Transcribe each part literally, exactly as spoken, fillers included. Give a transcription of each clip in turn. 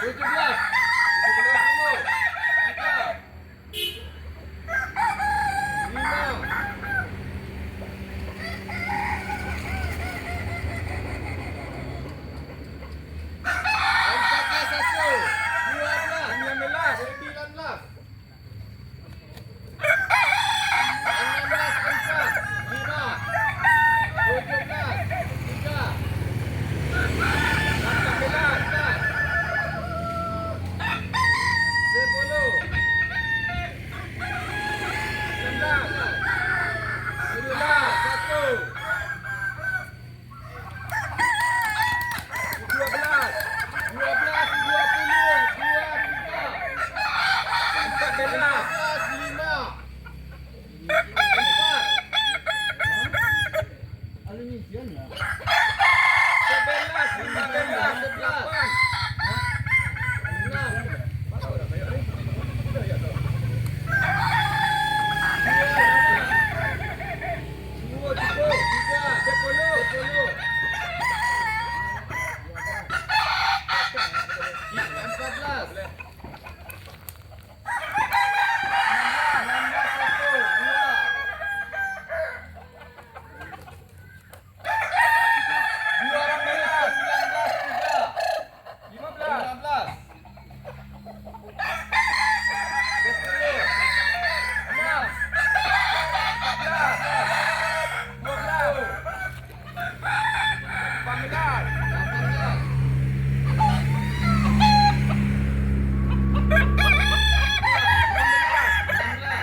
Tujuh belas. Tujuh belas dulu. Tiga. Lima. Empat belas satu. Dua belas. Sembilan belas. Sembilan belas. Enam belas empat, lima. Tujuh belas tiga. Lapan belas empat. Sepuluh. Sembilan belas. Tujuh belas satu. Dua belas, dua belas dua puluh, dua tiga. Empat belas lima. Empat. Sebelas, lima belas, sebelas. Enam. Dua, cukup. Tiga. Sepuluh. Sepuluh. Empat belas. Enam belas, enam belas, satu, dua. Dua belas, sembilan belas, tiga. Lima belas. Lima belas. Sepuluh. Enam. Empat belas. Dua belas. Lapan belas. Lapan belas. Sembilan belas.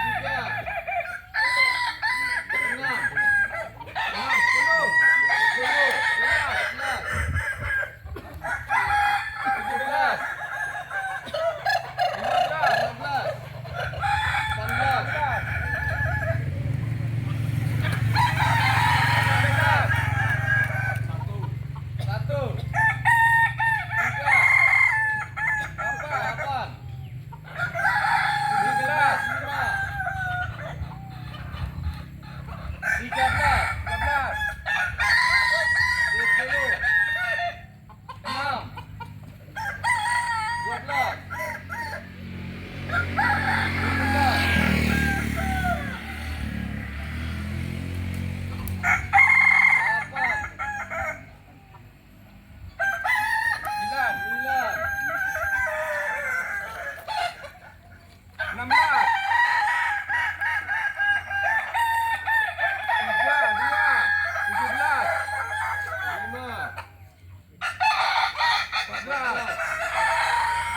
Tiga. Enam. Enam, sepuluh. Sepuluh. Sebelas. Sebelas. Tujuh belas. Lima belas. Enam belas. Lapan belas. Lapan belas. Satu. Satu. Tiga. Lapan. Lapan. Tujuh belas, lima. Tiga belas, tiga belas. Sepuluh. Enam. Dua belas. Tujuh belas. Lapan. Sembilan. Sembilan. Enam belas. Tiga, dua. Tujuh belas. Lima. Empat belas.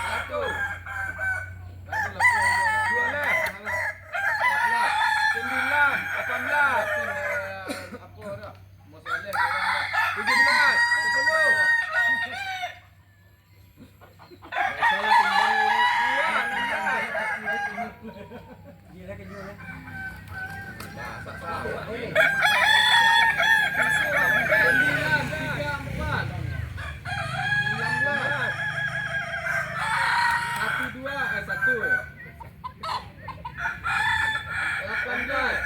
Satu. Dua belas. Empat belas. Sembilan. Lapan belas. Tujuh belas. Sepuluh. Salah timbang ni. Dua, enam belas. Gila kan, gila. Masak salah ni. Sembilan, tiga, empat. Sembilan belas. Satu, dua, eh, satu. Lapan belas.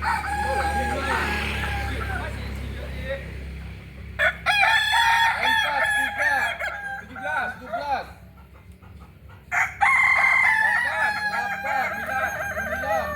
Empat, tiga. Tujuh belas. Tujuh belas. Lapan, lapan, sembilan, sembilan.